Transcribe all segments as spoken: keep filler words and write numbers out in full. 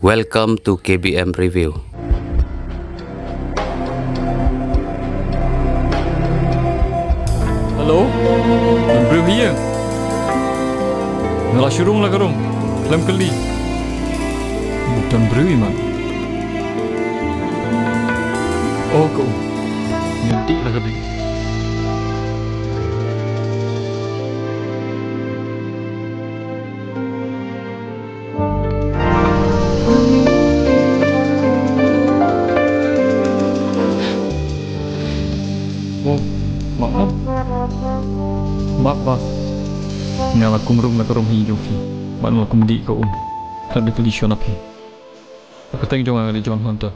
Welcome to K B M Review. Hello? Don briew ha ïing? Nga la shu rung la ka rung. Khlem kylli. Don briew i mat. Oh, ka um. Nga dih la ka dih. Oh, map, map. Map, map. Nga la kum rung la ka rung hi jong phi. Bad nga la kum dih ka um. Ka dei phi shon ap hi. Ka kyrteng jong nga ka dei John Hunter.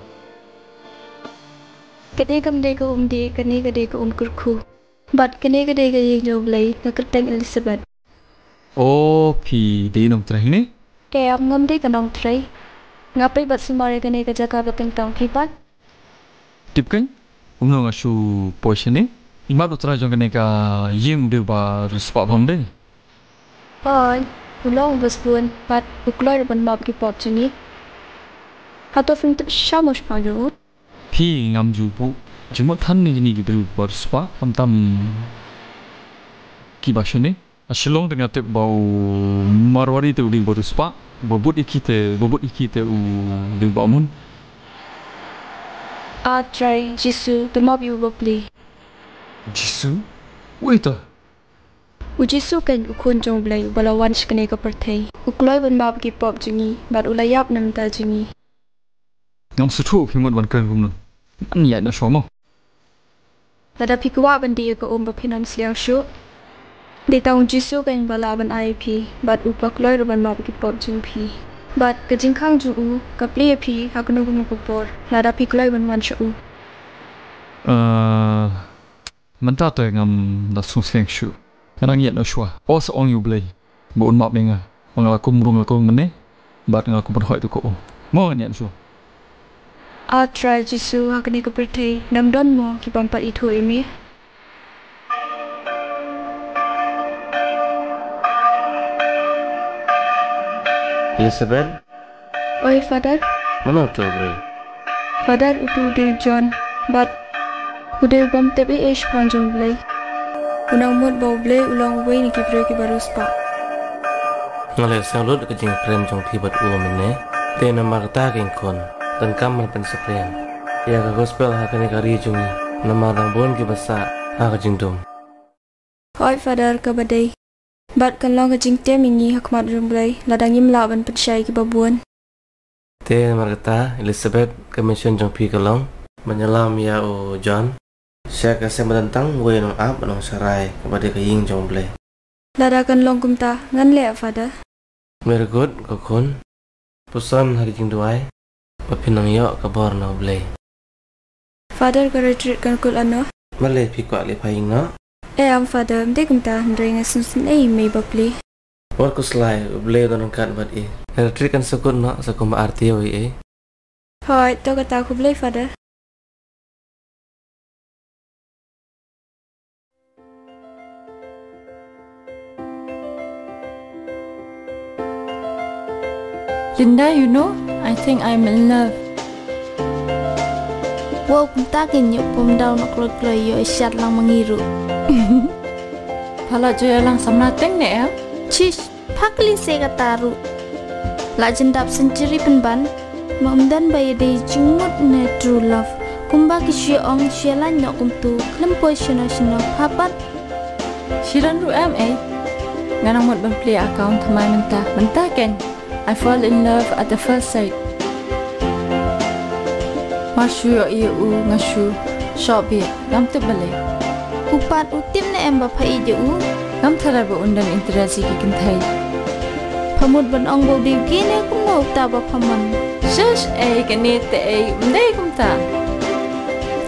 Ka dei kam dei ka um dih, kane ka dei ka um kyrkhu. Bad kane ka dei ka ïing jong U Blei, ka kyrteng Elizabeth. O, phi dei nongtrei ne? Te ap ngam dei ka nongtrei. Nga peit bad sumar ïa kane ka jaka ba kyntang, phi pat? Tip kein, kumno nga shu poi shane. Imat u trai jong kane ka ïing u dei uba riewspah bha dei. Hooid, u long uba sbun, bad u kloi ruh ban map ki pop jong ngi. Hato phim tip shisha mo shaphang jong u? Phi, ngam ju buh jingmut than ïa kine ki briew ba riewspah, khamtam kiba shane. Ha Shillong te nga tip ba u Marwari te u dei uba riewspah, uba bud ïa ki te, uba bud ïa ki te u dei u Bahmun. A Trai Jisu, to map ïa u bapli. Jisu? Uei to? U Jisu kein u Khun jong U Blei uba la wan sha kane ka pyrthei. U kloi ban map ki pop jong ngi, bad u la ïap na ka bynta jong ngi. Ngam sngewthuh phi mut ban kren kumno. Ngan ïaid noh shuwa mo. Lada phi kwah ban dih ïa ka um ba phin ym sliang shuh, dei tang u Jisu kein uba lah ban ai ïa phi, bad uba kloi ruh ban map ki pop jong phi. Bad ka jingkhang jong u ka plie ïa phi ha kano kano ka por, lada phi kloi ban wan sha u. Ah, mynta te ngam da sngewsliang shuh. Nga dang ïaid noh shuwa. Ong sa ong ïa U Blei ba un map ïa nga ba nga la kum rung la ka rung mynne, bad nga la kum pynhoi ïa u ka um. Mo, ngan ïaid noh shuwa. A Trai Jisu, ha kane ka pyrthei ym don mo ki bym pat ithuh ïa me. Elizabeth? Oi, Father. Mano uto u briew? Father, uto u dei u John, bad u dei u bym tip ei ei shaphang jong U Blei. U nang mut ba U Blei u long uwei na ki briew kiba riewspah. Nga la sngewlut ka jingkren jong phi bad u mynne. Te namar kata kein khun, donkam ban pynsaphriang ïa ka gospel ha kane ka ri jong ngi, namar dang bun kiba sah ha ka jingdum. Hooid Father, kaba dei. Bad kan long ka jingtem ïa ngi ha khmat jong U Blei lada ngim lah ban pynshai ïa kiba bun. Te namar kata, Elizabeth, ka mission jong phi ka long ban ïalam ïa u John sha ka seng ba don tang uwei u nongap bad u nongsharai, kaba dei ka ïing jong U Blei. Lada kan long kumta, ngan leh, Father. Very good, ko khun. Puson ha ka jingduwai ba phin nang ïoh ka bor na U Blei. Father, ka retreat kan kut lano? Balei, phi kwah leit phai ïing noh? Em Father, ym dei kumta, hynrei nga sngewsynei ïa i mei bapli. Wat khuslai, U Blei u don ryngkat bad i. Ka retreat kan sa kut noh sa kumba ar taïew ei ei. Hooid, to kata, khublei Father. Linda, you know, I think I'm in love. Wow, kumta kein, ïoh pom daw noh kloi kloi, ïoh i shad lang ma ngi ruh. Pha la ju ïalang samla teng ne em? Chish, pha kylli se kata ruh. La jan dap century pynban, ma ym don ba ïadei jingmut ne true love. Kumba ki shu ong, shu ïalang noh kumtu, khlem poi shano shano, pha pat. Shi don ruh em ei. Nga nang mut ban plie account thymmai mynta. Mynta kein, I fall in love at the first sight. Mar shu ïohi ïa u nga shu shoh beit, ngam tip balei. U pat u tip ne em ba pha ïeit ïa u? Ngam tharai ba un don interest ïa ki kynthei. Pha mut ban ong ba u dei u gay ne kumno uta ba pha mon? Shush, ei kane te ei, ym dei kumta.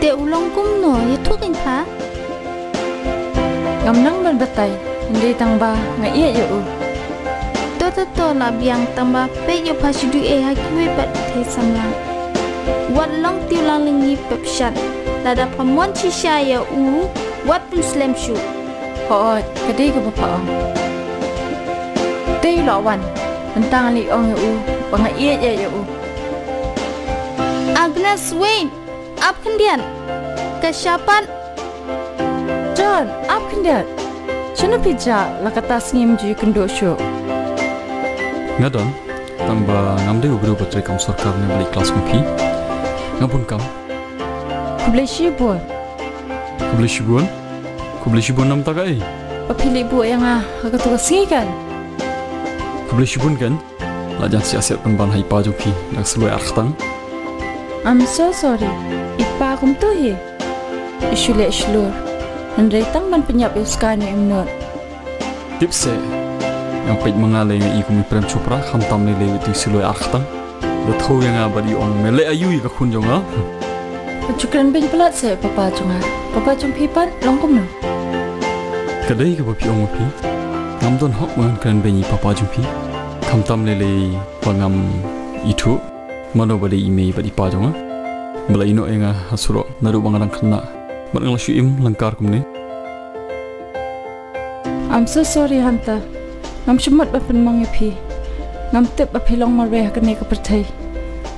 Te u long kumno, ïathuh kein pha. Ngam nang ban batai, hynrei tang ba nga ïeit ïa u. To to to, la biang, tang ba peit ïa pha shu dei ei ha kiwei pat ki thei samla. Wat long tiew lang lyngngoh pep shat. Lada pha mon shisha ïa u, wat pynslem shuh. Hooid, ka dei kaba pha ong. Te u la wan, mynta nga leit ong ïa u ba nga ïeit ïa u. Agnes, wait. Ap khyndiat. Ka shah pat. John, ap khyndiat. Shano phi jah la kata sngi, ym ju ïakynduh shuh? Nga don, tang ba ngam dei u briew ba trei kam sorkar ne ba leit klas kum phi. Nga bun kam. Khublei shibun. Khublei shibun. Khublei shibun namar kata kaei? Ba phi leit buh ïa nga ha kato ka sngi kan? Khublei shibun kan. La jan siat siat pynban ha i pa jong phi da ka suloi ar khtang. I'm so sorry. I pa kumto hi. I shu leh shlur. Hynrei tang ban pynïap ïa u Sky ne em nud. Tip seh. Nga peit ma nga lei nga i kum i Prem Chopra, khamtam lei lei ïa uto i suloi ar khtang. Da thew ïa nga bad i ong, me leh aïu ïa ka khun jong nga? Phi ju kren beiñ palat seh papa jong nga. Papa jong phi pat long kumno? Ka dei kaba phi ong ma phi. Ngam don hok ba ngan kren beiñ ïa i papa jong phi. Khamtam lei lei ba ngam ithuh mano ba dei i mei bad i pa jong nga. Ba la ïehnoh ïa nga ha surok naduh ba nga dang khynnah bad nga la shu im lyngkar kumne. I'm so sorry Hunter. Ngam sngewmut ban pynmong ïa phi. Ngam tip ba phi long marwei ha kane ka pyrthei.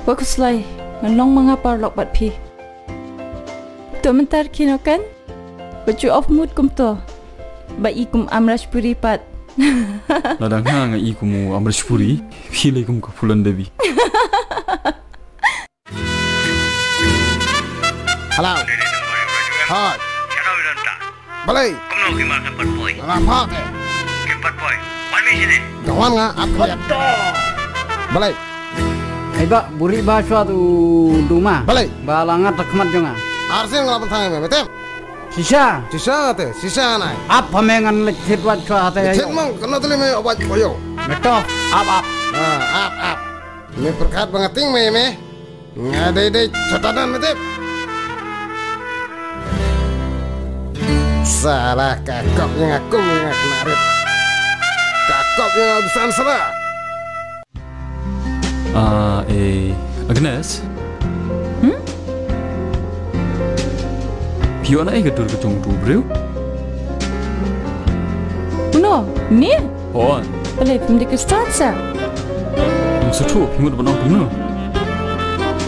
Wat khuslai, ngan long ma nga paralok bad phi. To mynta khie noh kan? Wat ju off mood kumto. Ba i kum Amrish Puri pat. Lada nga nga i kum u Amrish Puri, phi lei kum ka Phoolan Devi. Hello. Hi. Balei? Kumno ki mar kan pat poi? Nga phah te. Kan pat poi. Wan mi sini. Ka wan nga ap ka. Balei? Ai ba, buri ba shwa tu duma. Balei? Ba la ngat khmat jong nga. Arsien nga la pynthang me, me tip. Shisha. Shisha te, shisha nai. Ap ha me ngan leit thied wat shwa te. Thied mong, kano tali me wat koyo. Me to, ap, ap. Ah, ap, ap. Me pyrkhat ba nga tieng me, me. Nga dei dei chatadan me tip. Salah ka kop ïa nga kum ïa nga kena rit. Ka kop ïa nga bisan salah. Ah, eh, Agnes? Hmm? Phi ïoh na ei ka dur ka jong uto u briew? Uno, ni? Hooid. Balei phim dei Khristan sa? Ym sngewthuh, phi mut ban ong kumno?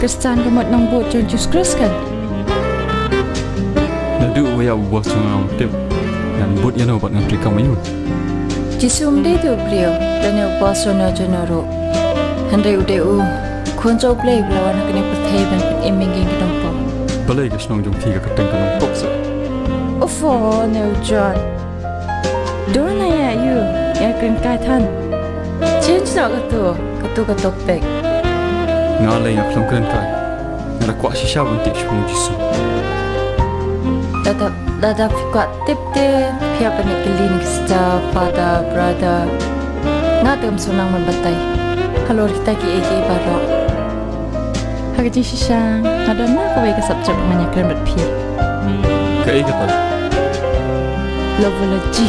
Khristan ka mut nongbud jong u Jisu Khrist kan? Naduh ba ïa u boss jong nga ym tip, ngan bud ïano bad ngan trei kam aïu? Jisu ym dei u briew lane u boss jong uno jong uno ruh. Hynrei u dei u Khun jong U Blei ba la wan ha kane ka pyrthei ban pynim ïa ngi ki nongpop. Balei ka shnong jong phi ka kyrteng ka Nongpop sa? Uff, ne u John. Don na ïa ïu, ïa kren kai than. Change noh katu, katu ka topic. Nga lei nga khlem kren kai. Nga da kwah shisha ban tip shaphang u Jisu. Lada, lada phi kwah tip te, phi hap ban ïa kylli na ki sister, father, brother. Nga te ngam sngewtynnat ban batai halor kita kiei kiei baroh. Ha ka jingshisha nga don ma kawei ka subject ba ngan ïakren bad phi. Kaei kata? Lovology.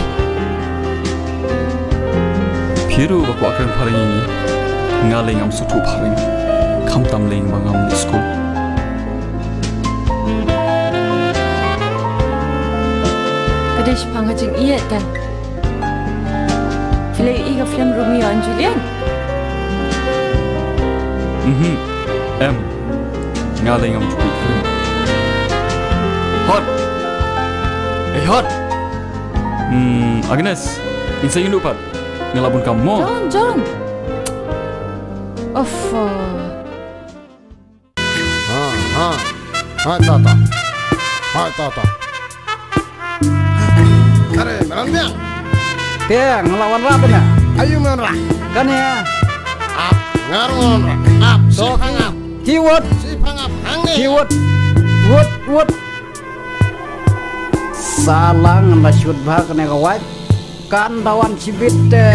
Phi ruh ba kwah kren phareng ïa ngi. Nga lei ngam sngewthuh phareng. Khamtam lei ba ngam leit skul. Ka dei shaphang ka jingïeit kan. Phi la ïohi ka film Romeo and Juliet? Mhm. Em. Nga lei ngam ju peit film. Hot. Eh, Hot. Hmm, Agnes, ngin sa ïakynduh pat. Nga la bun kam mo. John, John. Off. Ha, ha. Hai, ta, ta. Hai, ta, ta. Are, me la biang? Te, nga la wanrah bha. Aïu me wanrah? Kane. Ap, nga ruh nga wanrah. Ap, to. Shipang ap. Ki wut. Shipang ap, hangne. Ki wut. Wut, wut. Salah ngan da shoot bha kane ka wait. Kan da wan shibit te,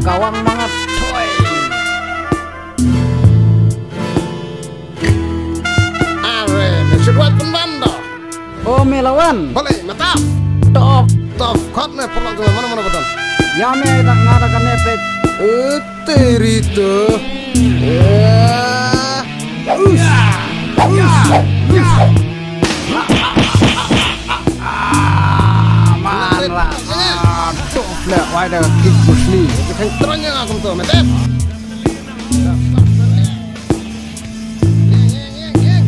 ka wan ma nga thoi. Are, me shu kwah pynban da. O me la wan. Balei, me tap. Top. Top, khot me paralok jong me, mano mano ba don. Ïa me da nga da kane peit. Eh, teri to. Eh. Us. Us. Us. Ah, man la. Ah, top le, wai da kick Bruce Lee. Kan tronya kumto, me tap. Ngeng, ngeng, ngeng, ngeng.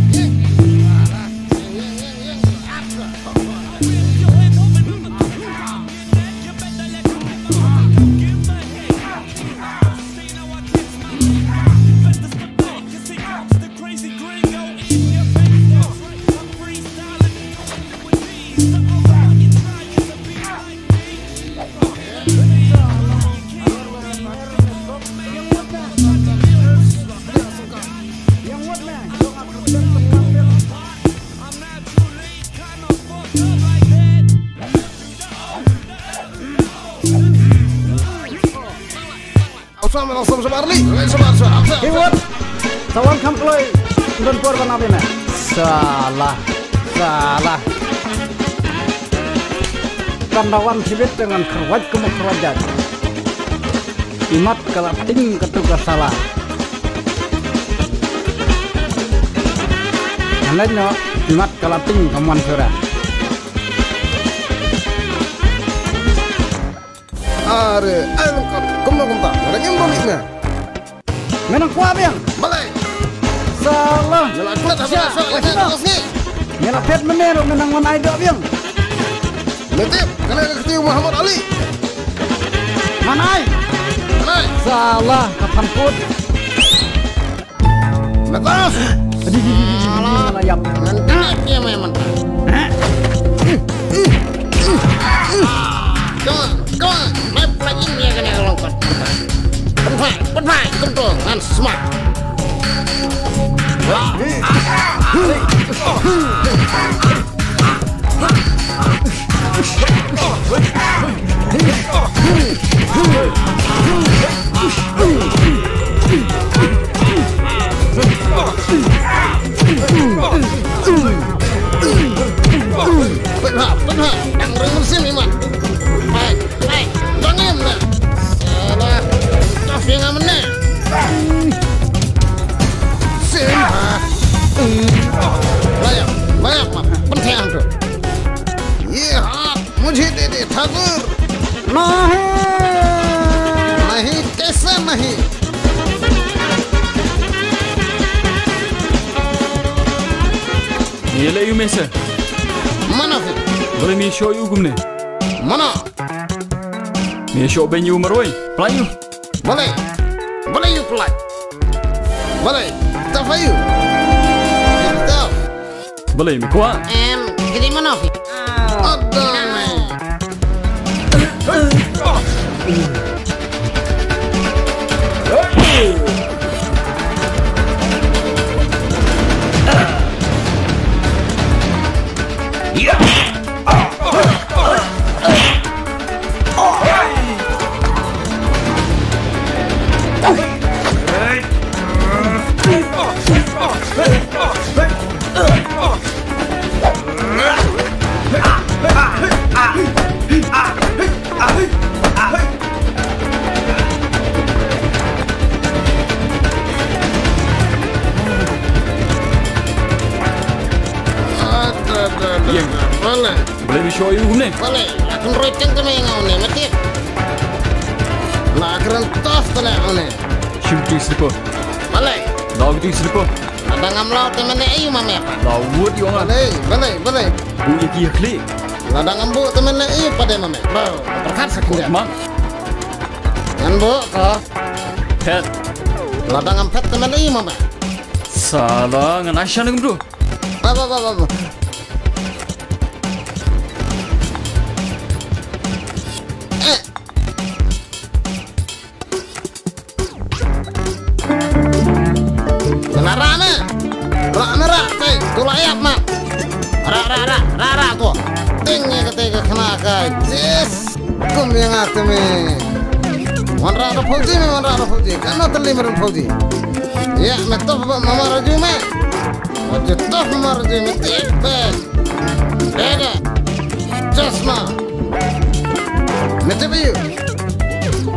Hiwat. Sa wan kham kloi. Don por ban ap ïa me. Salah. Salah. Kan da wan shibit te ngan kyrwat kum kyrwat jait. Imat ka la ting katu ka salah. Ngan leit noh, imat ka la ting ka mon sura. Are, ai lengkot, kumno kumta, nga da ngim don ïa me. Me nang kwah biang? Balei? Salah. Me la klet ha me la shoh ïa me, ka sngi. Me la phet mynne ruh me nang wan ai doh biang. Me tip, kane ka kti u Muhammad Ali. Ngan ai. Ngan ai. Salah, ka phan put. Batas. Aduh, aduh, aduh, aduh, aduh, aduh, aduh, aduh. Ngan kena dia main mentah. Come on, come on. Mai pelain dia kena longkot. Penpai, penpai, kentul, ngan semak. Pynhap, pynhap, dang rung mynsiem imat. Hai, hai, dang im na. Salah, tough ïa nga mynne. Sim ha. Layak, layak ma, pyntheng tu. Ye ha. मुझे दे दे ठाकुर। नहीं। नहीं, कैसे नहीं? Ïa leh ïa u mesa. Mano phi? Balei me shoh ïa u kumne? Mano? Me shoh beiñ ïa u marwei. Pynlait ïa u. Balei? Balei ïa u pynlait? Balei? Tough ïa u. Tough. Balei me kwah? Em, kiti mano phi? Adonai. Ïeng. Balei me shoh ïa u kumne? Balei, la kynroi teng te me ïa nga une, ma tip. La kren tough te leh une. Shim tu slipper. Balei? Law tu slipper. Lada ngam law te men leh aïu ma me pat? Law wut ïa nga. Balei, balei, balei. Buh ïa ki ïa khlieh. Lada ngam buh te men leh aïu pat de ma me? Ba, pyrkhat sa khyndiat. Mang. Ngan buh ko. Phet. Lada ngam phet te men leh aïu ma me? Sala ngan ai shan kumtu. Ba, ba, ba, ba, ba. Eh. Kena rah me. Rah me rah, tei, tu la ïap ma. Rah, rah, rah, rah, rah tu. Ting ïa kata ka khana ka. Yes. Kum ïa nga te me. Wanrah da phauji me, wanrah da phauji. Kano tylli me don phauji. Ïa me tough ba mama raju me. Raju tough mama raju me. Tip best. Dede. Chasma. Me tip ïa u.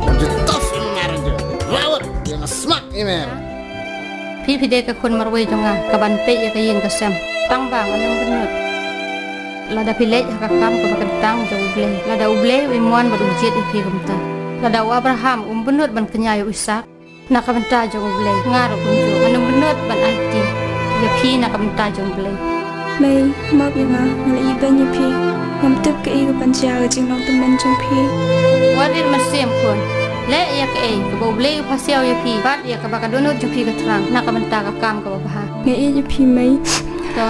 Raju tough mama raju. Rawat. Ïa nga smak ïa me. Phi phi dei ka khun marwei jong nga, kaban peit ïa ka ïing ka sem. Tang ba ngan ym bynnud. Lada phi leit ha ka kam kaba kyntang jong U Blei, lada U Blei u imon bad u jied ïa phi kumta. Lada u Abraham um bynnud ban kñia ïa u Isak na ka bynta jong U Blei, nga ruh kumjuh ngan ym bynnud ban aiti ïa phi na ka bynta jong U Blei. Mei, map ïa nga, nga la ibeiñ ïa phi. Ngam tip kaei kaban jia ka jinglong tymmen jong phi. Wat rit mynsiem khun. Leh ïa kaei kaba U Blei u pasiaw ïa phi bad ïa kaba ka dohnud jong phi ka thrang na ka bynta ka kam kaba bha. Nga ïeit ïa phi Mei. To,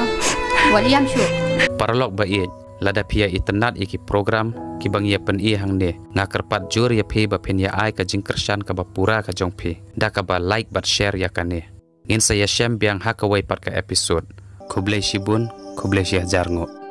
wat ïam shuh. Paralok ba ïeit, lada phi ïa itynnad ïa ki program kiba ngi ïa pyni hangne, nga kyrpad jur ïa phi ba phin ïa ai ka jingkyrshan kaba pura ka jong phi da kaba like bad share ïa kane. Ngin sa ïashem biang ha kawei pat ka episode. Khublei shibun, khublei shihajar nguh.